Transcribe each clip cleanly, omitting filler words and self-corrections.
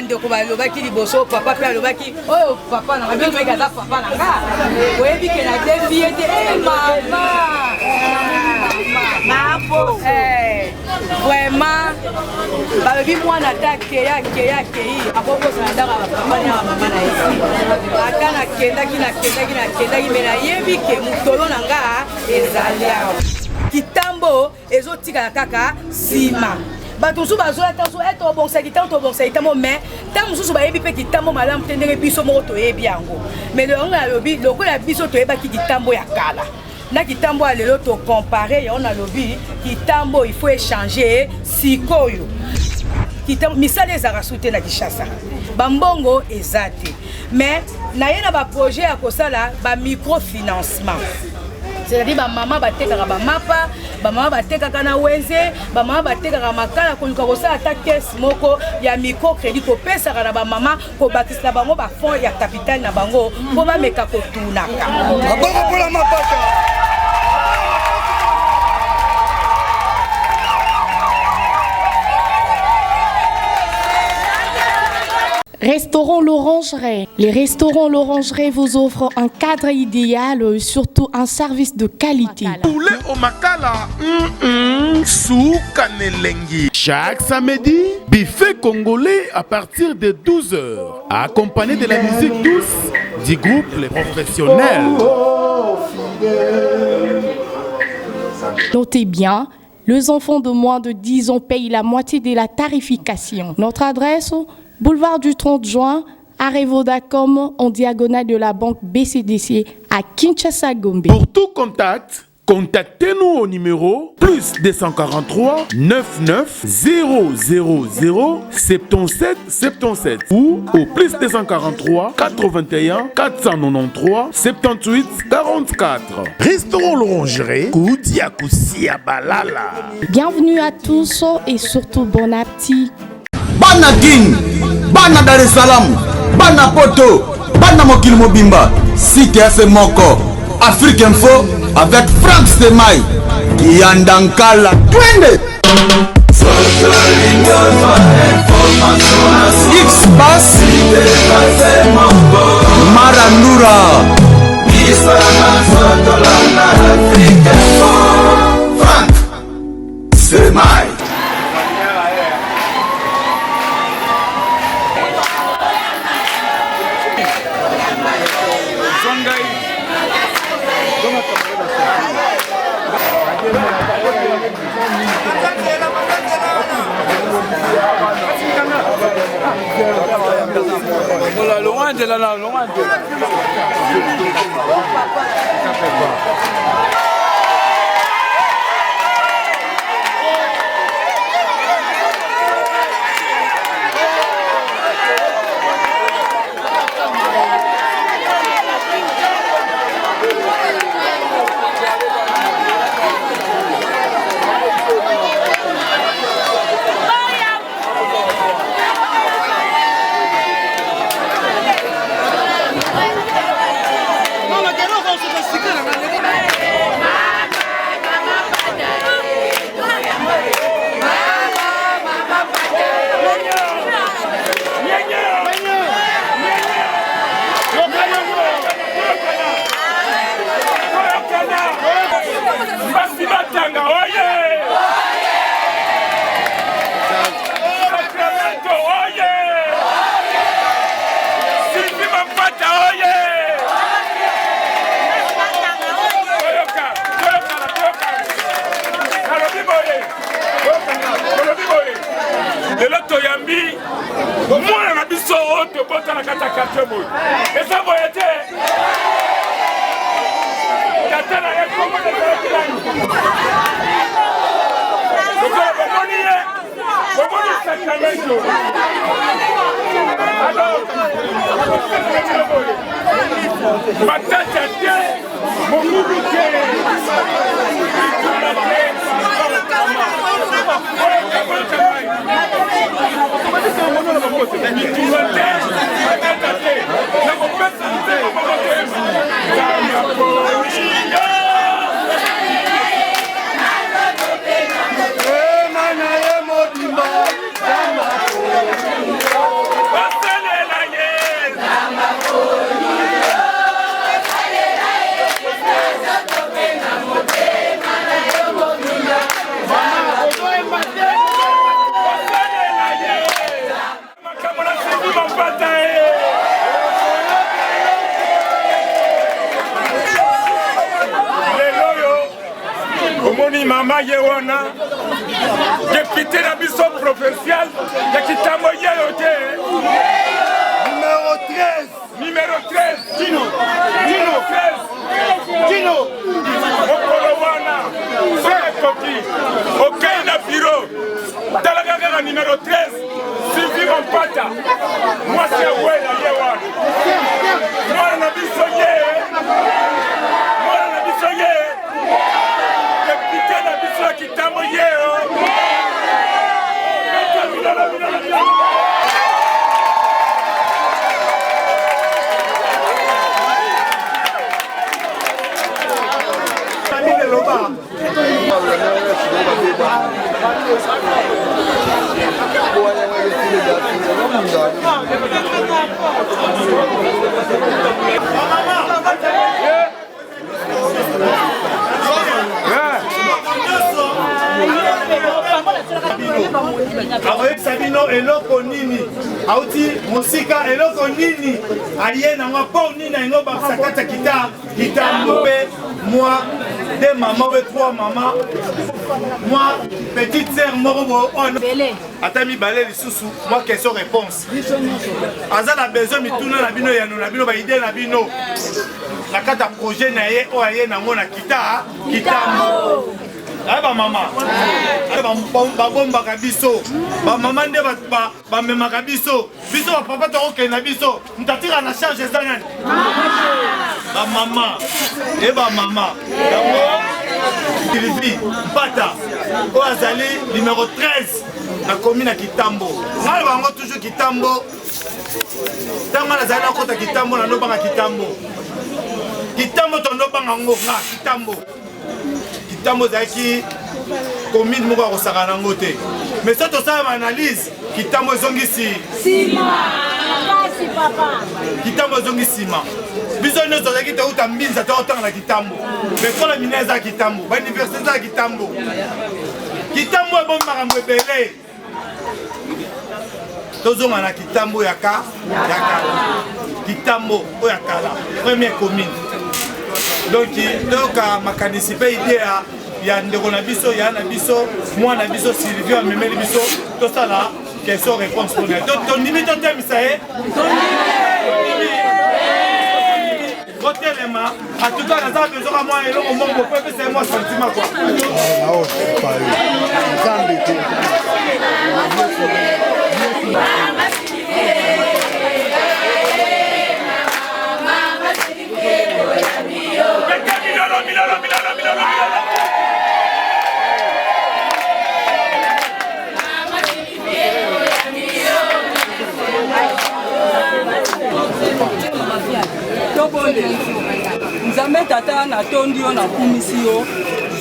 Bandeko balobaki liboso, papa mpe alobaki oyo papa na nga, bino toyeki aza papa na nga, oyebi ke na defi ye te. E mama, eh, vraiment balobi mwana ata akeya akeya akei akokosana ndako ya bapapa na ya mama na ye. Ata nakendaki nakendaki nakendaki, me nayebi ke motolo na nga ezali awa. Kitambo ezotikala kaka nsima. Bato mosusu bazoya ntango mosusu eh, tobongisa kitambo, tobongisa kitambo, mais ntango mosusu bayebi mpe kitambo malamu te ndenge biso moko toyebi yango. Mais yango nalobi, lokola biso toyebaki kitambo ya kala na kitambo ya lelo, tocompare yango, nalobi kitambo il faut échanger. Sikoyo kitambo, misala ezalaka su te na Kinshasa, bambongo eza te, mais naye na baprojet ya kosala bamicrofinancement, c'est-à-dire bamama batekaka bamapa, bamama batekaka na wenze, bamama batekaka makala, koluka kosala ata caisse moko ya microcrédit, kopesaka na bamama, kobakisela bango bafond ya capital na bango mpo bameka kotunaka. Maboko mpola mapata. Restaurant L'Orangerie. Les restaurants L'Orangerie vous offrent un cadre idéal et surtout un service de qualité. Poulet au makala, Suka n'elengi. Chaque samedi, buffet congolais à partir de 12h, accompagné de la musique douce du groupe Les Professionnels. Notez bien, les enfants de moins de 10 ans payent la moitié de la tarification. Notre adresse, boulevard du 30 juin, arrêt Vodacom, en diagonale de la banque BCDC à Kinshasa Gombe. Pour tout contact, contactez-nous au numéro plus 243 99 000 77 77 ou au plus 243 81 493 78 44. Restaurant L'Orangerie, Koudia Koussia Balala. Bienvenue à tous et surtout bon appétit. Bana Kin, bana Dar es Salaam, bana Poto, bana mokili mobimba, site ya moko Afrique Info avec Frank Semai Kiyanda Nkala, twende X Bass Marandura. Frank Semai. Longwa nzela na longwa nzela. Basi batanga oye! Sacramento oye! Sylvie Mampata oye! Toyoka, toyokana, toyokana. Nalobi boye, nalobi boye. Lelo toyambi mwana na biso oyo tobota na kati ya quartier boye. Eza boye te. Tata na ye kombo na ezalaki nani? Lokola bomoni ye, bomoni Sacramento. Alors, nakosala bino boye. Matata te, mobulu te, bitumba te. Boyoka, boyoka ngai. Bitumba te, matata te. Nakopesa nzembo moko toyemba. Nzambe aponi yo. Ema na ye mobimba. Mama ye wana depute na biso provincial ya kitambo yeyo te. Numero 13. Numero 13. Dino. Dino 13. Dino. Mokolo wana soki ekoki okei na biro talaka kaka numero 13 Sylvie Mampata mwasi ya wela ye wana mwana na biso ye mwana na biso ye depute na biso ya kitambo ye o beta milolo milolo milolo. Akoyebisa bino eloko nini auti mosika, eloko nini aye nango, mpo nini alingo bakisa kati ya kita kitambo. Mpe mwa deux mama mpe trois mama, mwa petite sœur moko boye, ata mibale lisusu, mwa question réponse. Aza na besoin mituna na bino, yano na bino, baide na bino na kati ya projet na ye oyo aye nango na kita kitambo. Aye bamama babombaka biso, bamama nde bamemaka biso. Biso bapapa tokokende na biso, moto atika na charge eza nani? Bamama e bamama. Yango Sylvie Mpata oyo azali numero 13 na commune ya Kitambo. Ngai bango toujours Kitambo. Ntango nazali nakota Kitambo, nandobanga Kitambo. Kitambo tondobanga ngo nga Kitambo. Kitambo ezalaki commune moko ya kosakana nango te, mais so tosala baanalyse, Kitambo ezongisi Kitambo ezongi nsima. Biso nyonso tozalaki touta Mbinza, tokotanga na Kitambo. Baekole minene eza Kitambo, bauniversité eza Kitambo. Kitambo ebomi makambo ebele. Tozonga na Kitambo ya ka ya kala, Kitambo oyo ya kala, première commune. Donc toyoka makanisi mpe idea ya ndeko na biso, ya na biso, mwana na biso Sylvie amemeli biso. Tosala question réponse mpona tondimi, totemisa ye, tondimi botelema. En tout cas naza besoin ka mwa eloko moko po epesa ye mwa sentiment quoi. Nzambe te. Beta milolo milolo milolo milolo milolo. Tobondela. Nzambe Tata, natondi yo, nakumisi yo.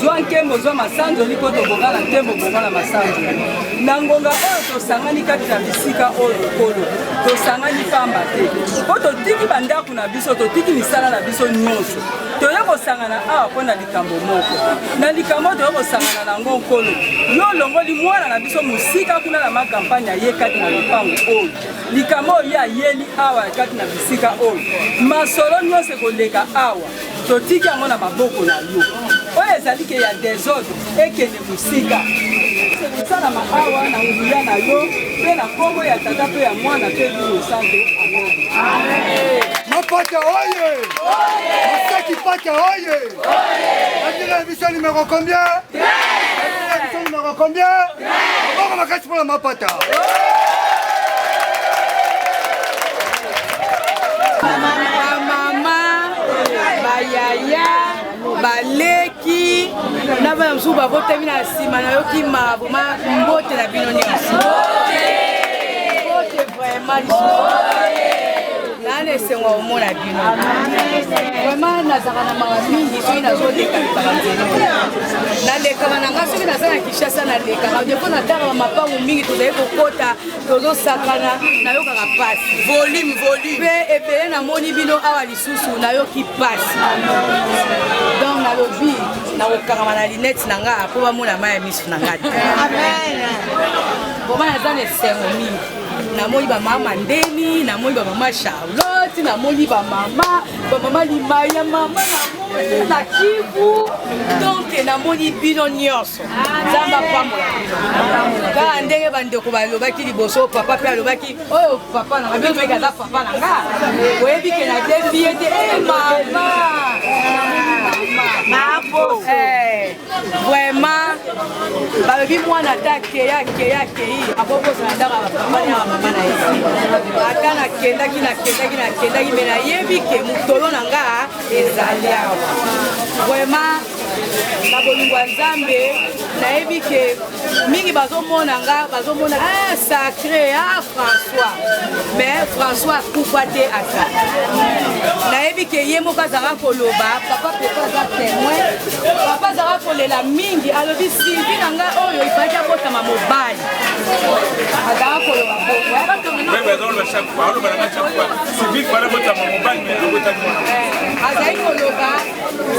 Zwa nkembo, zwa masanzoli, mpo toboka na nkembo, bonga na masanzoli. Na ngonga oyo tosangani kati na bisika oyo, Nkolo, tosangani pamba te, mpo totiki bandako na biso, totiki misala na biso nyonso, toye kosangana awa mpo na likambo moko. Na likambo toye kosangana na yango, Nkolo, yo olongoli mwana na biso mosika kuna na makampagne, aye kati na lopango oyo. Likambo oyo ye ayeli awa kati na bisika oyo, masolo nyonso ekoleka awa, totiki yango na maboko na yo. Oyo ezali ke ya desordre ekende mosika. Ekosalama awa na nguya na yo mpe na nkombo ya Tata mpe ya Mwana mpe Elimo Santo. Amen. Mapata oye! Masaki pata oye! Bandela biso numéro combien? Bandela biso numéro combien? Maboko makasi mpona mapata. Bamama, bayaya, baleki na bana mosusu babotami na nsima, nayoki ma mbote na bino nyonso. Mbote vraiment lisusu. Naa na esengo ya komona bino. Vraiment nazalaka na mawa mingi soki nazoleka lekaka nzela. Nalekaka na nga soki naza na Kinshasa, nalekaka defo, nataka bamapango mingi, tozali kokota, tozosakana, nayokaka mpasi. Volume, volume. Mpe ebele namoni bino awa lisusu, nayoki mpasi. Donc nalobi nakokangama na linete na nga mpo bamona mai ya miso na nga te. Vraiment naza na esengo mingi. Namoni bamama Ndeni, namoni bamama Charlotte, namoni bamama bamama Limaya, mama namoni na Kivu. Donc namoni bino nyonso, Nzambe apambola bino. Kaka ndenge bandeko balobaki liboso, papa mpe alobaki oyo papa na nga, bino aza papa na nga, oyebi ke na defi ye te. E mama, eh, vraiment balobi mwana ata akei akei akei akokozala ndako ya bapapa na ya mama na ye. Ata nakendaki nakendaki nakendaki, me nayebi ke motolo na nga ezali awa. Vraiment, na bolingo ya Nzambe, nayebi ke mingi bazomona nga, bazomona ah, sacré, ah, François. Mais François akufa te, aza. Nayebi ke ye moko azalaka koloba, papa pepe aza témoin, papa azalaka kolela mingi, alobi Sylvie na ngai oyo ifalaki abotama mobali, azalaka koloba bongo. Azali koloba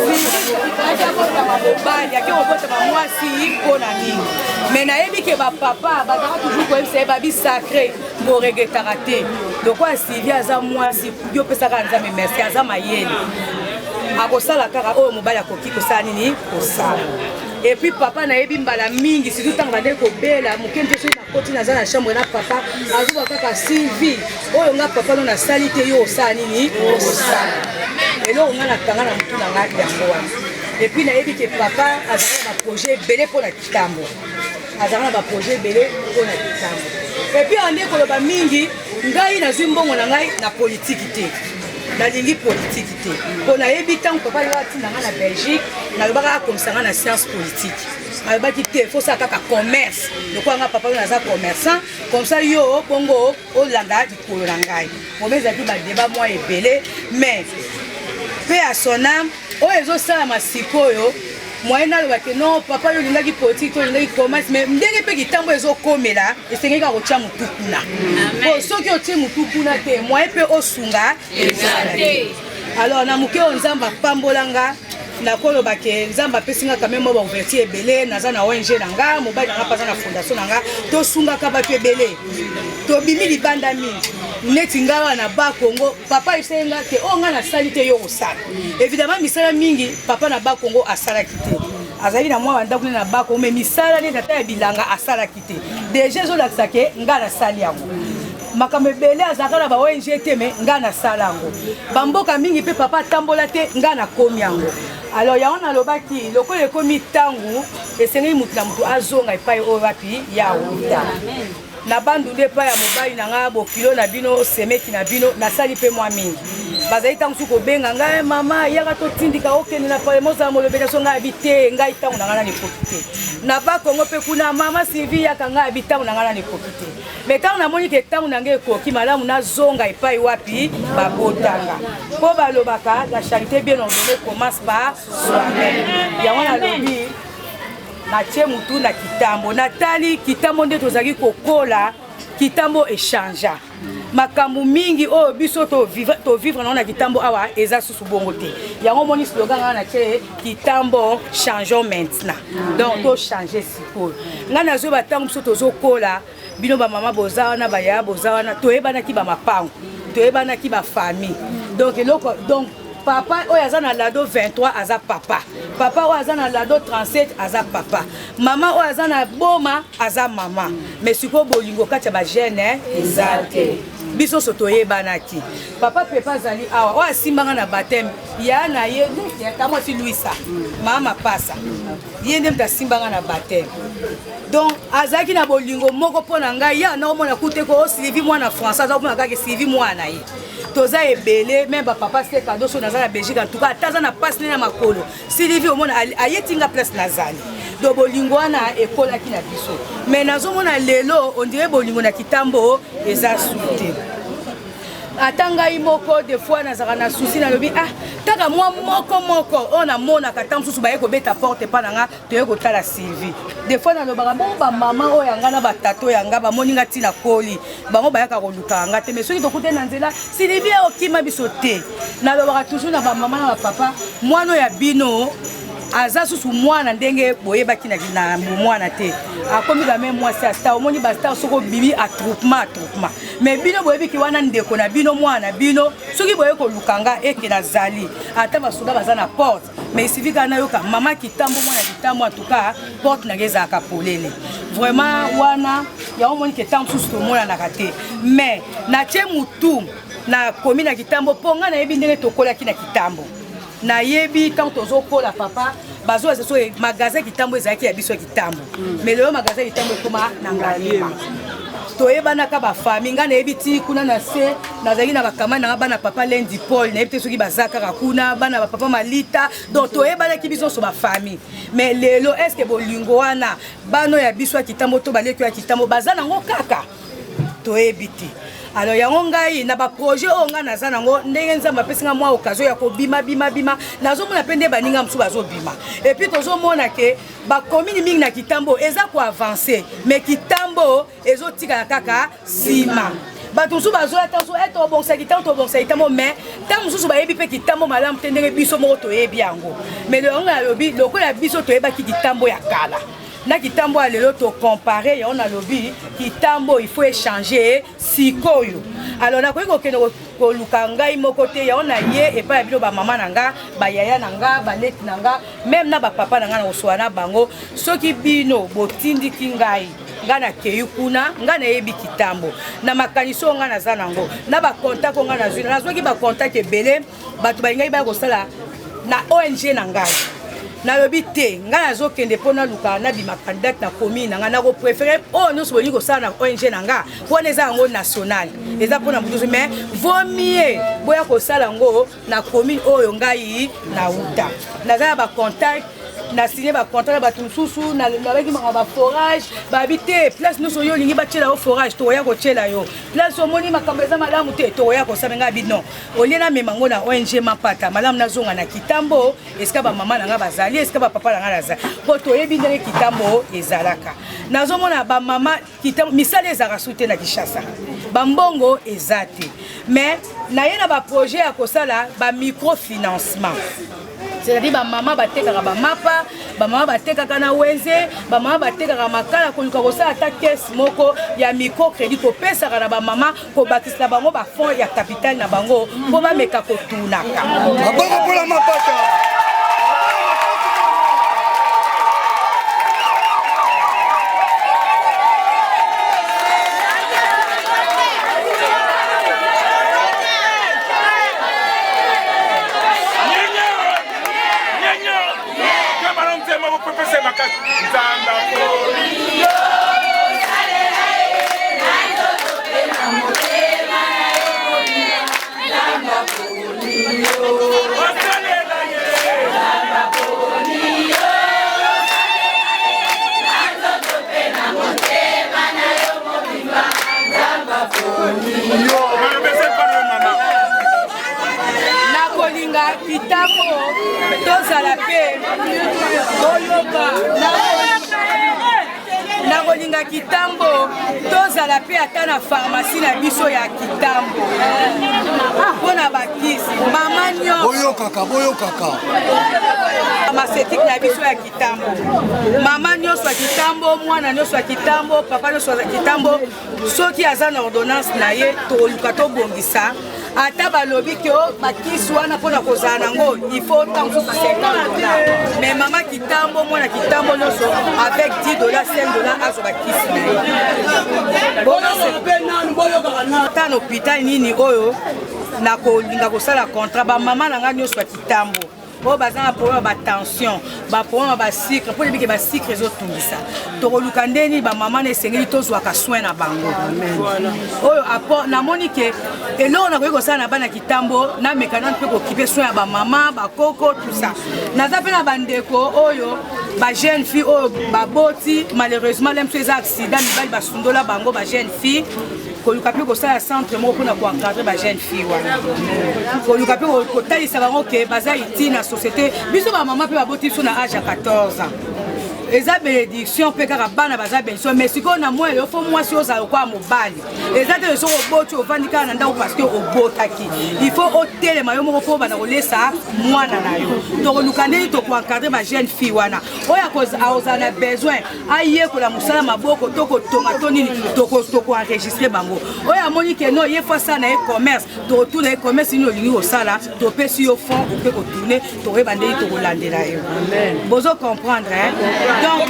Sylvie abotama mobali, ake kobotama mwasi mpo na nini? Me nayebi ke bapapa bazalaka toujours koyebisa ye, babi sacré koregetaka te, lokola Sylvie aza mwasi, yo opesaka Nzambe merci, aza mayele, akosala kaka oyo mobali akoki kosala nini kosala. Et puis papa, nayebi mbala mingi, surtout ntango bandeki kobela moke mpe, soki nakoti, naza na chambre na papa, azoba kaka Sylvie oyo nga papa no nasali te, yo osala nini, osala eloko nga nakanga na motu na nga yango wana. Et puis nayebi ke papa azalaka na baprojet ebele mpo na Kitambo, azalaka na baprojet ebele mpo na Kitambo. Et puis ande koloba mingi, ngai nazwi mbongo na ngai na politiki te, nalingi politiki te, mpo nayebi ntango papa yo atinda ngai na Belgique, nalobaka akomisa ngai na science politique, alobaki te, fosala kaka commerce lokola ngai papa yo naza commerçant, comme ça yo bongo olanda likolo na ngai. Mobe ezalaki badeba mwa ebele, mais mpe ya son âme oyo ezosalama sikoyo, moyen naloba ke non, papa yo olingaki politique to olingaki commerce, mais ndenge mpe kitambo ezokomela, esengeli kaka kotia motu kuna, po soki otie motu kuna te, moyen mpe osunga ezala te. Alors na moke oyo Nzambe apambola nga, nakoloba ke Nzambe apesi nga quand même mwa baouverture ebele. Naza na ONG na nga, mobali na nga mpe aza na fondation na nga, tosungaka bato ebele, tobimi libanda mingi. Neti nga wana na Bakongo, papa ayebisaki nga ke oyo nga nasali te, yo kosala. Évidemment misala mingi papa na Bakongo asalaki te, azalaki na mwa bandako nde na Bakongo, mais misala neti ata ya bilanga asalaki te. Déjà ezolakisa ke nga nasali yango. Makambo ebele azalaka na ba ONG te, me nga nasala yango. Bamboka mingi mpe papa atambola te, nga nakomi yango. Alors yango nalobaki, lokola ekomi ntango esengeli motu na motu azonga epai oyo wapi ya wuta, na Bandundu epai ya mobali na nga, bokilo na bino, semeki na bino, nasali mpe mwa mingi. Bazali ntango mosusu kobenga ngai, mama yaka totindika okende na parlement, ozala molobeli. So ngai abi te, ngai ntango na ngai nani ekoki te. Na Bakongo mpe kuna, mama Sylvie yaka, ngai abi ntango na ngai nani ekoki te. Me ntango namoni ke ntango na ngai ekoki, malamu nazonga epai wapi babotanga, mpo balobaka la charité bien ordonnée commence par soi-même. Yango nalobi natie mutu na Kitambo, natali Kitambo nde tozalaki kokola. Kitambo echangea makambo mingi oyo biso tovivre nango na Kitambo awa, eza susu bongo te. Yango omoni slogan ngai natie, Kitambo changeons maintenant. Donc tochange sikoyo. Ngai nazoyeba ntango biso tozokola, bino bamama boza wana, bayaya boza wana, toyebanaki bamapango, toyebanaki bafamille. Donc eloko, donc papa oyo aza na lado 23 aza papa, papa oyo aza na lado 37 aza papa, mama oyo aza na boma aza mama. Mais sikoyo bolingo kati ya bajeune eza te. Biso nyonso toyebanaki. Papa pepe azali awa, oyo asimbanga na baptême ya na ye kamwasi Luisa, mama pasa, ye nde moto asimbanga na baptême. Donc azalaki na bolingo moko mpo na ngai. Ya naomona kute ko Sylvie mwana Français, aza komona kaka Sylvie mwana na ye. Toza ebele, me bapapa se kado so naza na Belgique, en tout cas ata aza na mpasi ne na makolo, Sylvie omona ayeti nga place nazali. Donc bolingo wana ekolaki na biso, mais nazomona lelo ondire bolingo na Kitambo eza su te. Ata ngai moko des fois nazalaka na souci, nalobi ah, kaka mwa moko moko oyo namonaka, ntango mosusu baye kobeta porte epa na nga, toye kotala Sylvie. Des fois nalobaka bongo, bamama oyo ya nga na batata oyo ya nga bamoni nga ntina koli, bango bayaka kolukaka nga te, mais soki tokutani na nzela, Sylvie okima biso te. Nalobaka toujours na bamama na bapapa, mwana oyo ya bino. Aza susu mwana ndenge boyebaki na bomwana te, akomi bame mwasi ya star. Omoni bastar soki obimi attroupement attroupement, mais bino boyebiki wana ndeko na bino, mwana na bino, soki boye koluka nga eke nazali, ata basoda baza na porte, mais il suffit kaka nayoka mama Kitambo, mwana Kitambo, en tout cas porte nanga ezalaka polele vraiment. Wana yango omoni ke ntango mosusu tomonanaka te, mais natie mutu nakomi na Kitambo mpo ngai nayebi ndenge tokolaki na Kitambo. Nayebi ntango tozokola, papa bazoa so magasin Kitambo ezalaki ya biso ya Kitambo, mais lelo magasin Kitambo ekoma na Ngaliema. Toyebanaka bafamille, ngai nayebi ti kuna na se nazalaki na bakama nanga, bana papa Lendi Paul, nayebi te soki baza kaka kuna, bana bapapa Malita. Donc toyebanaki biso nyonso bafamille. Mais lelo, est ce que bolingo wana bano ya biso ya Kitambo to baleki ya Kitambo baza nango kaka? Toyebi te. Alors yango ngai na baprojet oyo ngai naza nango, ndenge Nzambe apesi ngai mwa occasion ya kobima bima bima, nazomona mpe nde baninga mosusu bazobima, et puis tozomona ke bacommune mingi na Kitambo eza koavance, mais Kitambo ezotikala kaka nsima. Bato mosusu bazoya ntango mosusu tobongisa Kitambo, tobongisa Kitambo, mais ntango mosusu bayebi mpe Kitambo malamu te ndenge biso moko toyebi yango. Mais yango nalobi, lokola biso toyebaki Kitambo ya kala na Kitambo ya lelo, tocompare yango, nalobi Kitambo il faut échanger sikoyo. Alors nakoki kokende koluka ngai moko te, yango na ye epai ya bino, bamama na nga, bayaya na nga, baleki na nga, même na bapapa na nga, na kosola na bango. Soki bino botindiki ngai, ngai nakei kuna, ngai nayebi Kitambo na makanisi oyo ngai naza nango, na bacontact oyo ngai nazwi. Nazwaki bacontact ebele, bato balingaki baya kosala na ONG na ngai. Nalobi te, ngai nazokende mpo naluka nabima candidate na commune na ngai. Nakopréféré oyo nyonso bolingi kosala na ONG na nga, mpo wana eza yango national, eza mpona motu, mais vaut mieux boya kosala yango na commune oyo ngai nauta. Naza na bacontact, na signé bacontrat na bato mosusu, nalobaki makambo baforage, babi te, place nyonso oyo olingi batiela yo forage, tokoya kotiela yo. Place omoni makambo eza malamu te, tokoya kosala. Ngai abi non, olie namema yango na ONG Mapata, malamu nazonga na Kitambo, esika bamama na ngai bazali, esika bapapa na ngai nazali, mpo toyebi ndenge Kitambo ezalaka. Nazomona bamama Kitambo, misala ezalaka su te na Kinshasa, bambongo eza te, mais naye na baprojet ya kosala bamicrofinancement, c'est-à-dire bamama batekaka bamapa, bamama batekaka na wenze, bamama batekaka makala, koluka kosala ata caisse moko ya microcrédit, kopesaka na bamama, kobakisela bango bafond ya capital na bango mpo bameka kotunaka. Maboko mpola Mapata. Nakolinga Kitambo tozala mpe boyoka, nakolinga Kitambo tozala mpe ata na pharmacie na biso ya Kitambo mpo na bakisi mama nyonso. Boyokaka, boyokaka. Pharmaceutique na biso ya Kitambo, mama nyonso ya Kitambo, mwana nyonso ya Kitambo, papa nyonso ya Kitambo, soki aza na ordonnance na ye, toluka tobongisa. Ata balobi ke bakisi wana mpona kozala nango il faut ntango mosusu 50 dollar, mais mama Kitambo, mwana Kitambo nyonso, avec 10 dollar, 5 dollar, azwa bakisi na ye. Ata na hôpital nini oyo nakolinga kosala contrat, bamama na ngai nyonso ya Kitambo oyo baza na problème ya batension, baproblème ya basucre, mpo yebike basucre ezotungisa, tokoluka nde nini bamama na esengeli tozwaka soin na bango. Oyo apport namoni ke eloko nakoki kosala na bana Kitambo, nameka nanu mpe kokipe soin ya bamama, bakoko, tout ça. Naza mpe na bandeko oyo bajeune fille oyo baboti malheureusement, le mosusu eza accident, mibali basundola bango, bajeune fille, koluka mpe kosala centre moko mpona koencadre bajeune fille wana, koluka mpe kotalisa bango ke baza utile na société. Biso bamama mpe baboti biso na age ya 14 ans. Eza benediction mpe kaka bana baza benediction, mais sikoyo na moi yo fo mwasi ozala lokola mobali. Eza te soki oboti ovandi kaka na ndako parce que obotaki, il faut otelema yo moko mpo obanda kolesa mwana na yo. Tokoluka ndenge tokoencadre ba jeune fille wana oyo akozala na besoin ayekola mosala maboko to kotonga to nini, tokoenregistre bango. Oyo amoni ke no ye fo asala na ye commerce, tokotuna ye commerce nini olingi kosala, topesi yo fond oke kotourne, tokoyeba ndenge tokolandela yo. Bozo comprendre hein? Donc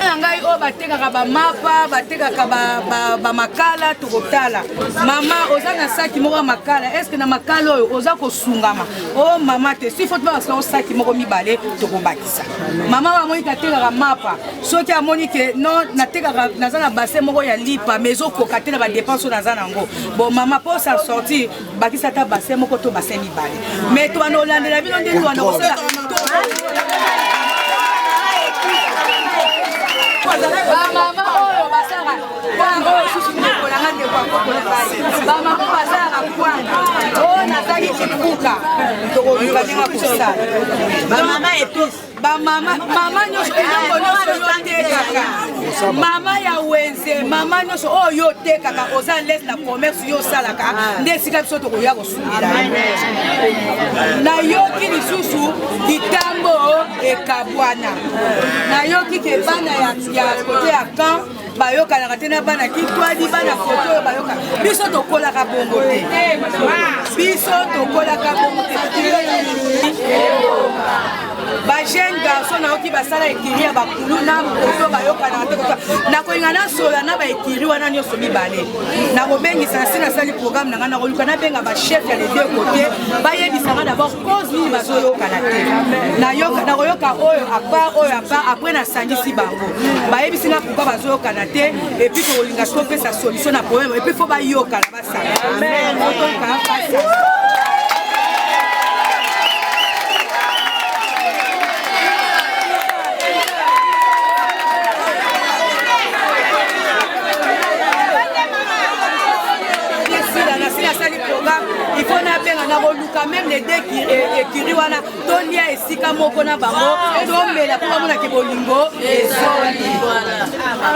na ngai oyo batekaka bamapa, batekaka bamakala, tokotala mama oza na saki moko ya makala, estce na makala oyo oza kosungama? O mama te, si faut tobakisa saki moko mibale, tokobakisa. Mama oyo amoni atekaka mapa, soki amoni ke non, natekaka, naza na bassin moko ya lipa, mais ezokoka te na badepense oyo naza nango. Bon mama, mpo sa sortir, bakisa ata bassin moko to bassin mibale, mais tobanda kolandela bino nde tobanda kosala. Bamama oyo basalaka kwanga, oyo susu ndeko na nga, ndeko ya koko na ngai, bamama basalaka kwanga oyo nazali kibuka, tokoluka ndenge kosala. Bamama epice, bamama, mama nyonso, eloko nyonso yo otekaka, mama ya wenze, mama nyonso oyo yo otekaka, oza lese na commerce yo osalaka, nde esika biso tokoya kosungela. Nayoki lisusu kitambo ekabwana, nayoki ke bana ya kote ya camp bayokanaka te na bana kitwadi, bana kote oyo bayoka. Biso tokolaka bongo te, biso tokolaka bongo te. Bajeune garçon nayoki basala ekiri ya bakulu na koto bayokanaka te. Nakolinga nasola na baekiri wana nyonso mibale, nakobengisa nasi nasali programme na ngai, nakoluka nabenga bachef ya les deux côtés, bayebisa nga d'abord cause nini bazoyokana te. Nakoyoka oyo apart, oyo apart, après nasangisi bango, bayebisi nga pourquoi bazoyokana te, et puis tokolinga topesa solution na problème, et puis faut bayokana, basala. Nasali programme, il faut nabenga, nakoluka même les deux écurie wana, tolia esika moko na bango, tomela mpo bamonake bolingo ezoli.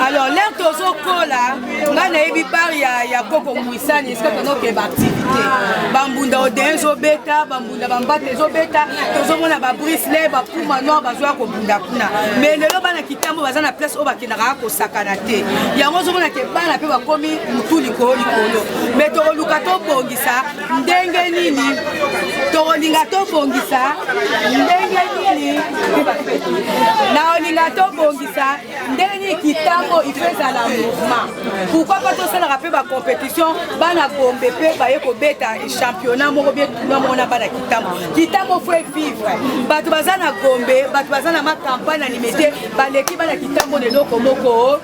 Alors l'heure tozokola, ngai nayebi bar ya koko Mwisani, esika tozokende baactivité, bambunda odin ezobeta, bambunda bambata ezobeta, tozomona babrisle, bapuma noir bazoya kobunda kuna. Mais lelo bana Kitambo baza na place oyo bakendaka kosakana te, yango ozomona ke bana mpe bakomi mutu likolo likolo. Mais tokoluka tobongisa ndenge nini, tokolinga tobongisa ndenge nini, naolinga tobongisa ndenge nini Kitambo il faut ezala mouvement. Pourquoi pas tosalaka mpe bacompétition, bana Gombe mpe baye kobeta championnat moko bien, tournoi moko na bana Kitambo. Kitambo faut vivre. Bato baza na Gombe, bato baza na macampagne na Limete, baleki bana Kitambo na eloko moko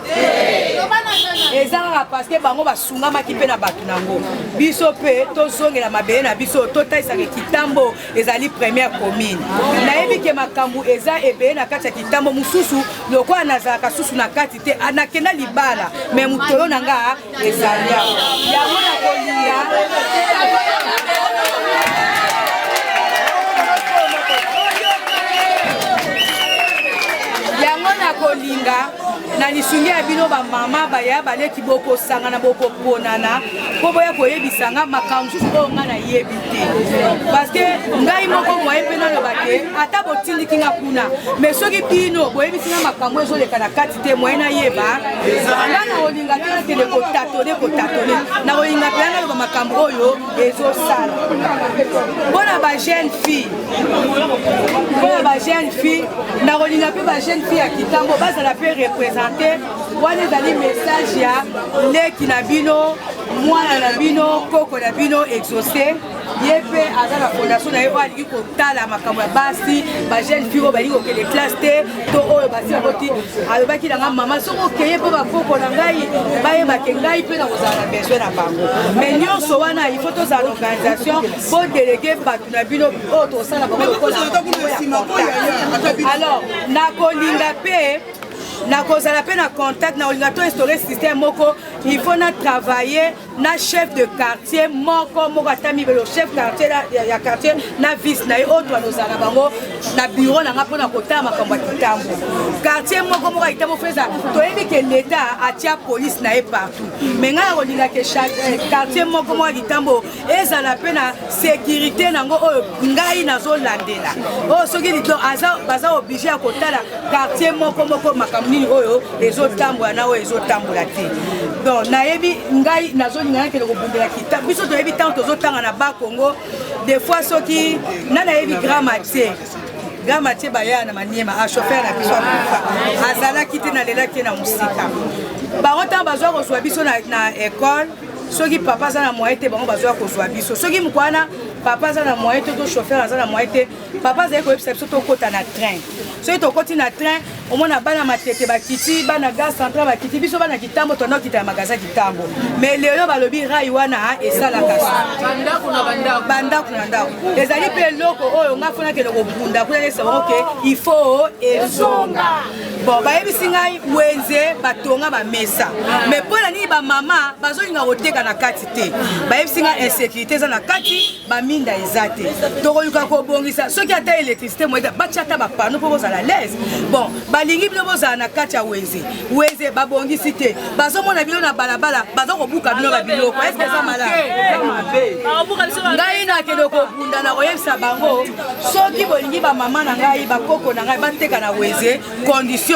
eza kaka parce que bango basungamaki mpe na bato nango. Biso mpe tozongela mabele na biso, totalisaka Kitambo ezali première commune. Nayebi ke makambo eza ebele na kati ya Kitambo mosusu, lokola nazalaka susu na kati te, nakenda libala, me motolo na nga ezali awa, yango nakolinga yango nakolinga na lisungi ya bino bamama, baya, baleki, bokosangana, bokoponana mpo boya koyebisa nga makambo mosusu oyo nga nayebi te, parce que ngai moko moye mpe naloba te, ata botindiki nga kuna, mais soki bino boyebisi nga makambo ezoleka na kati te, moye nayeba. Nga nakolinga te nakende kotatone kotatone, nakolinga mpenza naloba makambo oyo ezosala. Mpona bajeune fille, mpona bajeune fille, nakolinga mpe bajeune fille ya Kitambo bazala mpe représente. Wana ezali message ya leki na bino, mwana na bino, koko na bino Exaucé. Ye mpe aza na fondation na ye oyo alingi kotala makambo ya basi, bajeune fille oyo balingi kokende classe te to oyo basi baboti. Alobaki na nga: "Mama, soki okeye mpo bakoko na ngai bayebake ngai mpe na kozala na besoin na bango." Mais nyonso wana, il faut tozala na organisation po déléguer bato na bino oyo tosala bango lokola. Alors nakolinga mpe nakozala mpe na contact, nakolinga to instaurer système moko, il faut na travailler. na chef de quartier moko moko ata mibelo chef quartier ya quartier na vice na ye oyo twanozala na bango na bureau na nga mpona kotala makambo ya kitambo. Quartier moko moko ya kitambo fo eza, toyebi ke leta atia police na ye partout, mais ngai nakolinga ke quartier moko moko ya kitambo ezala mpe na sécurité nango oyo ngai nazolandela, oyo soki lito aza baza oblige ya kotala quartier moko moko makambo nini oyo ezotambola na oyo ezotambola te. Donc nayebi ngai nazolinga nakende kobundela kita biso. Toyebi ntango tozotanga na Bakongo, des fois soki nga nayebi grand Mathieu, grand Mathieu baya na Maniema, a chauffeur na biso akufa, azalaki te, nalelaki ye na mosika. Bango ntango bazwa kozwa biso na école, soki papa aza na moyen te, bango bazwa kozwa biso. Soki moko wana papa aza na moyen te to chauffeur aza na moyen te, papa azali koyebisa biso tokɔta na train. Soki tokɔti na train, omona bana Matete bakiti, bana Gare Centrale bakiti, biso bana Kitambo tona okita ya magasin Kitambo. Mais lelo balobi rail wana esalaka bandako na ndako. Ezali mpe eloko oyo nga fona kende kobunda kuna, nayebisa bango ke il faut ezonga. Bon, bayebisi ngai wenze batonga bamesa, mais mpo na nini bamama bazolinga koteka na kati te? Bayebisi ngai insécurité eza na kati, baminda eza te. Tokoluka kobongisa soki ata électricité moyeta, batia ata bapanneaux mpo bozala l'aise. Bon, balingi bino bozala na kati ya wenze. Wenze babongisi te, bazomona bino na balabala, baza kobuka bino babiloko. Eske eza malamu? Ngai nakende kobunda na koyebisa bango, soki bolingi bamama na ngai, bakoko na ngai bateka na wenze, condition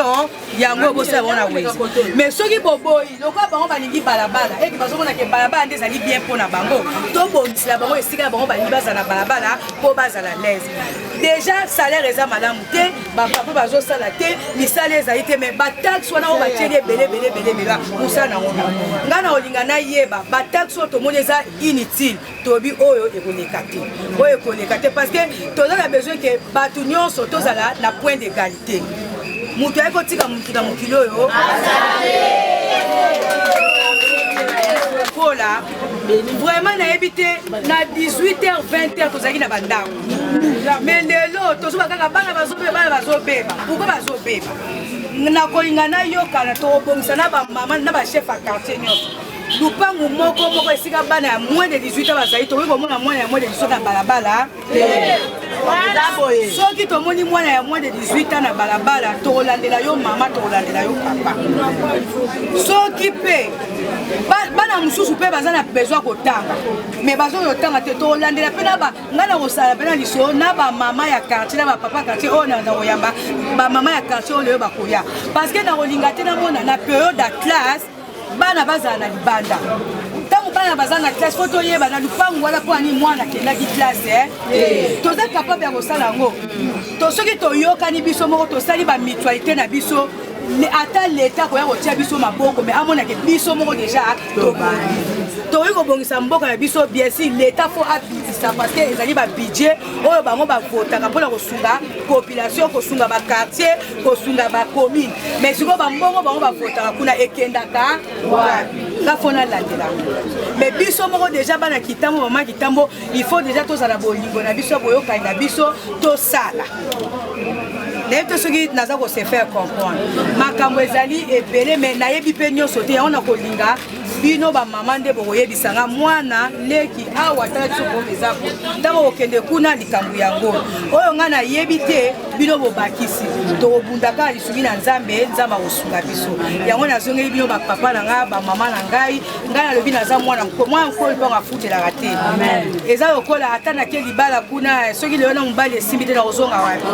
yango bosala bango na wenze. Mais soki boboyi, lokola bango balingi balabala, eke bazomona ke balabala nde ezali bien mpo na bango, tobongisela bango esika na bango balingi bazala na balabala mpo bazala l'aise. Déjà salaire eza malamu te, bapapa bazosala te, misala ezali te, mais bataxe wana oyo batieli ebele ebele ebele ebele, mosala nango ngai na kolinga nayeba. Bataxe oyo tomoni eza inutile, toyebi oyo ekoleka te, oyo ekoleka te, parce que toza na besoin ke bato nyonso tozala na point d'égalité. Moto aye kotika motu na mokili oyo kola vraiment nayebi te. Na 18 h 20 h tozalaki na bandako, mais lelo tozoba kaka bana bazobeba, bana bazobeba. Pourquoi bazobeba? Nakolinga nayokana, tokobongisa na bamama na bachef ya quartier nyonso, lupangu moko moko esika bana ya moins de 18 ans bazali. Tokoki komona mwana ya moins de 18 ans na balabala? Soki tomoni mwana ya moins de 18 ans na balabala, tokolandela yo mama, tokolandela yo papa. Soki mpe bana mosusu mpe baza na besoin kotanga, mais bazokotanga te, tokolandela mpe na ngai na kosala mpe na lisolo na bamama ya quartier na bapapa quartier oyo na koyamba bamama ya quartier oyo lelo bakoya, parce que nakolinga te namona na période ya classe bana bazala na libanda. Ntango bana baza na classe, fo toyeba na lupangu wana mpo ani mwana akendaki classe. Toza capable ya kosala yango. To soki toyokani biso moko, tosali bamutualité na biso, ata leta koya kotia biso maboko, mais amonake biso moko déjà tobandi, tokoki kobongisa mboka na biso. Bien sûr leta fo abitisa, parce que ezali babudget oyo bango bavotaka mpona kosunga population, kosunga baquartier, kosunga bacommune. Mais sikoyo bambongo bango bavotaka kuna ekendaka wapi? Nga fo nalandela yango. Mais biso moko déjà bana Kitambo, mama Kitambo, il faut déjà tozala bolingo na biso, boyokani na biso, tosala. Nayebi te soki naza kose faire comprendre. Makambo ezali ebele, mais nayebi mpe nyonso te. Yango na kolinga bino bamama nde bokoyebisa nga: mwana leki awa, tala biso problème eza po ntango kokende kuna likambo yango oyo ngai nayebi te, bino bobakisi, tokobunda kaka lisungi na Nzambe. Nzambe akosunga biso. Yango nazongeli bino bapapa na ngai, bamama na ngai. Ngai nalobi naza mwana mwana nkolo, mpango afutelaka te. Eza lokola ata nake libala kuna, soki lelo na mobali esimbi te, nakozonga wapi?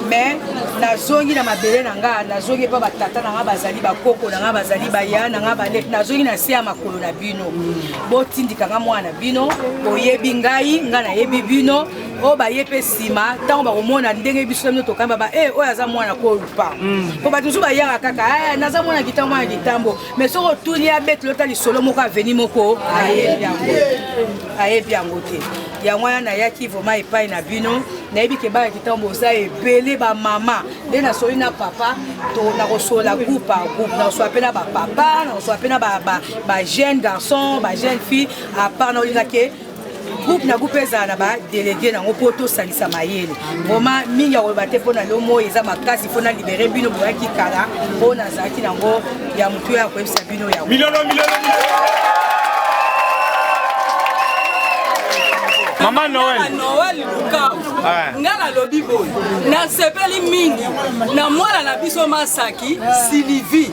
Mais nazongi na mabele na nga, nazongi mpa batata na nga bazali, bakoko na nga bazali, baya na nga baleki. Nazongi na se ya makolo na bino. Botindika nga mwana bino, boyebi ngai, ngai nayebi bino. Oyo baye mpe nsima, ntango bakomona ndenge biso na bino tokamba ba e oyo aza mwana kolupa, po bato mosusu bayaka kaka naza mwana Kitambo, mwana Kitambo, mais soki otuni, abeteli ota lisolo moko, aveni moko ayebi yango, ayebi yango te. Yango wana nayaki vraiment epai na bino. Nayebi ke bana Kitambo boza ebele, bamama nde nasoli na papa, nakosolola groupe par groupe, nakosola mpe na bapapa, nakosola mpe na bajeune garçon, bajeune fille à part. Naolinga ke groupe na groupe ezala na badélégué nango mpo tosangisa mayele. Vraiment mingi ya koloba te mpo na lomo eza makasi, mpo na libérer bino. Boyaki kala mpo nazalaki nango ya motu ya koyebisa bino yango. Milolo, milolo, milolo. Mama Noël. Noël Lukau. Nga nalobi boye. Nasepeli mingi na mwana na biso Masaki Sylvie.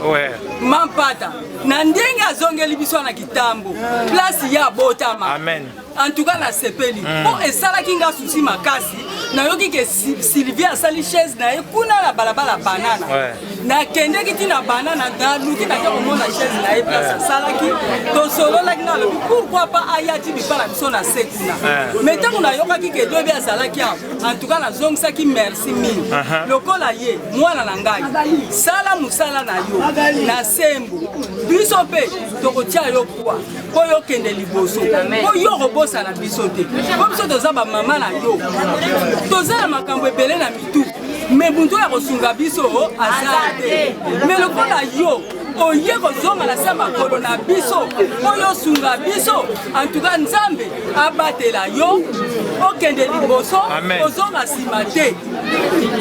Mampata. Na ndenge azongeli biso na Kitambo. Place ya botama. Amen. En tout cas nasepeli mpo esalaki nga susi makasi. Nayoki ke Sylvie asali chaise na ye kuna na balabala banana. Nakendeki ti na banana, naluki nake komona chaise na ye place asalaki. Tosololaki, nalobi pourquoi pas aya ti bipa na biso na se kuna. Mais ntango nayokaki ke lobi azalaki awa, en tout cas nazongisaki merci mingi. Lokola ye mwana na ngai, sala mosala na yo na sembo, biso mpe tokotia yo poids mpo yo okende liboso, mpo yo kobosana biso te, mpo biso toza bamama na yo, toza na makambo ebele na mitu, me buntu ya kosunga biso aza te. Me lokola yo oye kozonga na se makolo na biso mpo yo osunga biso, antuka Nzambe abatela yo, okende liboso, ozonga nsima te,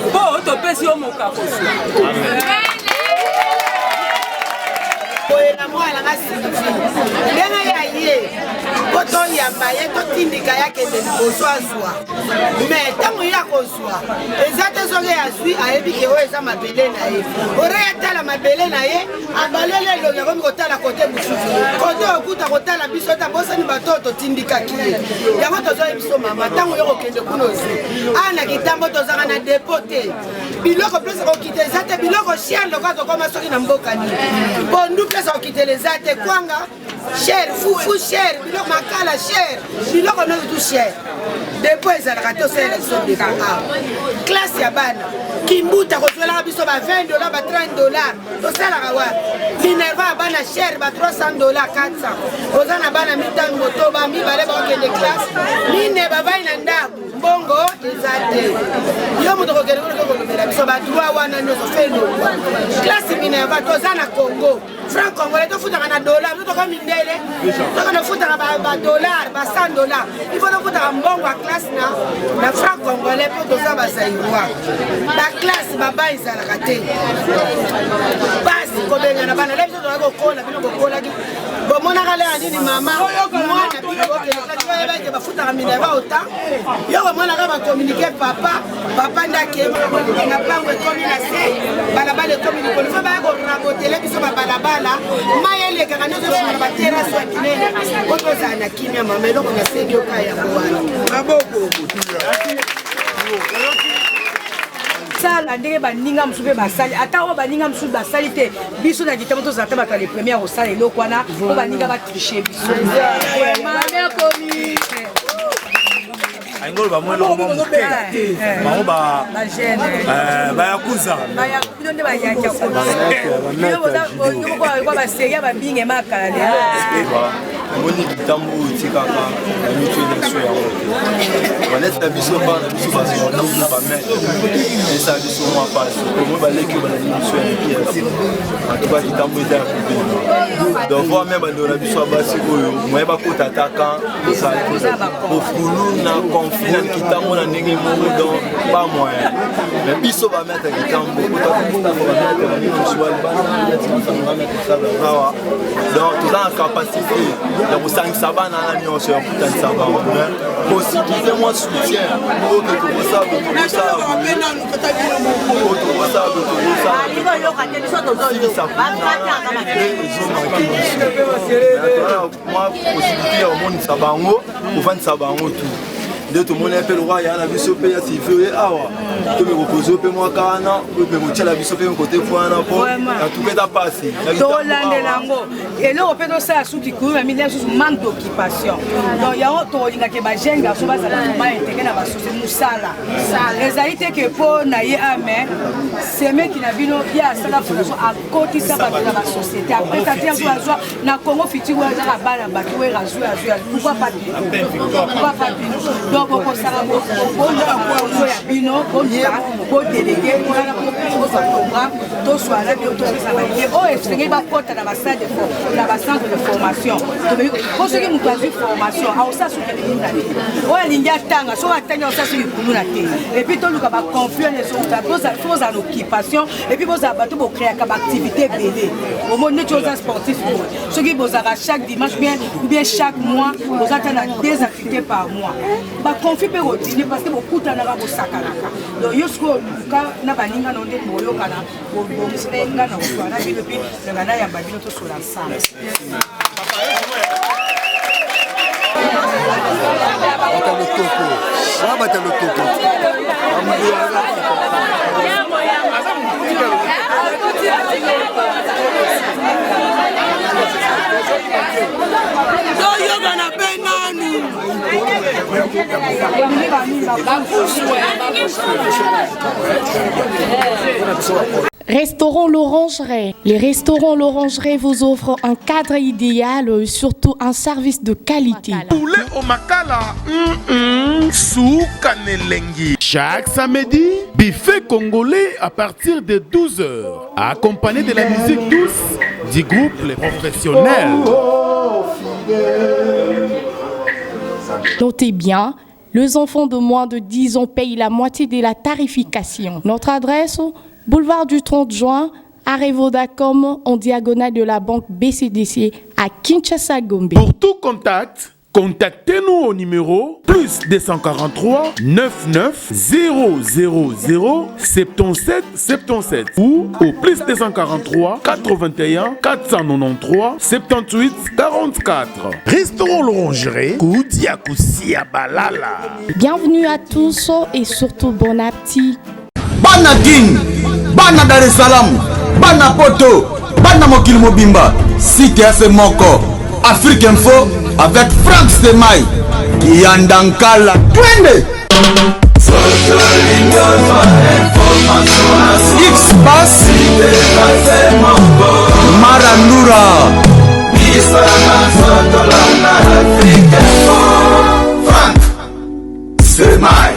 mpo topesi yo mokakoso. Boye na mwana nanga Sylvie, ndenge ya ye mpo toyamba ye, totindika ye akende liboso azwa. Me ntango ye akozwa, eza te soki azwi ayebi ke oyo eza mabele na ye, ore atala mabele na ye, abaleli elongi, akomi kotala kote mosusu, kote okuta kotala biso te, abosani bato oyo totindikaki ye. Yango tozoyebi biso mama, ntango yo kokende kuna ozwi awa na Kitambo, tozalaka na depo te, biloko place kokita eza te, biloko cher lokola tokoma soki na mboka nini, pondu place kokitela eza te, kwanga cher, fufu cher, biloko makala cher, biloko nyonso tu cher, depo ezalaka te. Osalela biso depo awa, classe ya bana kimbuta kozwelaka biso ba 20 dollar, ba 30 dollar, tosalaka wapi? Minerva ya bana cher, ba 300 dollar, 400. Oza na bana mitano, motoba, mibale bakokende classe, mine bavai na ndako, mbongo eza te. Yo moto kokende kuna kolobela biso badroit wana nyonso fe elongwa. Classe minerva, toza na Congo, franc congolais, tofutaka na dollar, to toka mindele, toka tofutaka badollar, ba 100 dollar. Il faut tofutaka mbongo ya classe na franc congolais mpo toza bazaïrois. Baclasse baba ezalaka te, basi kobengana bana le. Biso tozali kokola, bino bokolaki, bomonaka lea nini? Mama mwana bino bokende classe, bayeba ete bafutaka minerva autant. Yo komonaka bacommuniqué, papa papa nde akema na pango, ekomi na se, balabala ekomi likolo, fo baya korabotele biso babalabala, mai elekaka nyonso, efungola baterrasse ya minene po tozala na kimia. Mama, eloko nasengi oka yango wana. Maboko sala ndenge baninga mosusu mpe basali, ata oyo baninga mosusu basali te. Biso na Kitambo tozala ta bato ya le premier kosala eloko wana, mpo baninga batriche biso. Vraiment. Alingi oloba mwa eloko mwa moke, bango bayakuza. Bino nde bayaki bino baseria babinge makala lelo. Omoni litambo oyo etikaka na mitu nyonso yango te, baleti na biso, bana biso bazwa ndongo, bamaître esala biso mwa pasi. Omoi baleki oyo balandi biso ya mike, antuka kitambo eza ya kobima. Donc voir même bandeko na biso ya basi oyo moye bakota ata kan ezala ofulu na conflit na kitambo na ndenge moko, donc pas moyen. Mais biso bamaître kitambo, kotaka bamaître banini mosusu bamaître awa, donc toza na capacité ya kosangisa bana wana nyonso, ya kokutanisa bango, mais possibilité mwa soutien oyo ke tokosala boye, tokosala boye, oyo tokosala boye, tokosala ezomanquer biso mwa possibilité ya komonisa bango, kovandisa bango tu. Nde tomoni mpe lokwa ya na biso mpe ya Sylvie oye awa, tomi kopoze mpe mwa kana oyo mpe kotiela biso mpe kote wana, mpo natuka eza pasi. Tolandela yango eloko mpe tosala suki kulu na mili susu, manque d'occupation. Donc yango tolingaka bajeune garçon bazala vraiment intégré na basociété. Mosala ezali te ke mpo na ye ame semeki na bino, ye asala fondation, akotisa bato na basociété, apesa te yango azwa na Congo Futur oyo azaka bana bato oyo azwi azwi. Pourquoi pas bino? Pourquoi pas bino? Donc bokosala bongo ya bino, boluka bodéléguer wana kozwa programme, toswala bino, topesa baidée oyo esengeli bakɔta na basalle na bacentre de formation. Po soki moto azwi formation, aosala soki kuluna te. Oyo alingi atanga, soki atangi, aosala soki kuluna te. Et puis toluka baconflit wana ezouta, faut bozala na occupation et puis bozala bato bocréaka baactivité ebele. Omoni neti oza sportif boye, soki bozalaka chaque dimanche bien ou bien chaque mois, boza ta na deux activités par mois. Baconflit mpe continue parce que bokutanaka, bosakanaka. Donc yo sikoyo luka na baninga na nde boyokana, bobongisi na ye, nga na koswala na bino, mpe nanga nayamba bino, tosola ensemble. Bata lotoko, bata lotoko. Toyokana mpe nanu. Restaurant L'Orangerie. Les restaurants L'Orangerie vous offrent un cadre idéal et surtout un service de qualité. Poulet au makala, Soukanelengi. Chaque samedi, buffet congolais à partir de 12h, accompagné de la musique douce du groupe Les Professionnels. Notez bien, les enfants de moins de 10 ans payent la moitié de la tarification. Notre adresse, boulevard du 30 juin, arrêt Vodacom, en diagonale de la banque BCDC à Kinshasa Gombe. Pour tout contact, contactez-nous au numéro plus 243 99 000 77 77 ou au plus 243 81 493 78 44. Restaurant L'Orangerie, Koudia Koussia Balala. Bienvenue à tous et surtout bon appétit. Bana Kin, bana Dar es Salaam, bana Poto, bana mokili mobimba, site ya se moko, Afrique Info avec Frank Semai, Kiyanda Nkala, twende! X Bass, Marandura. Frank Semai.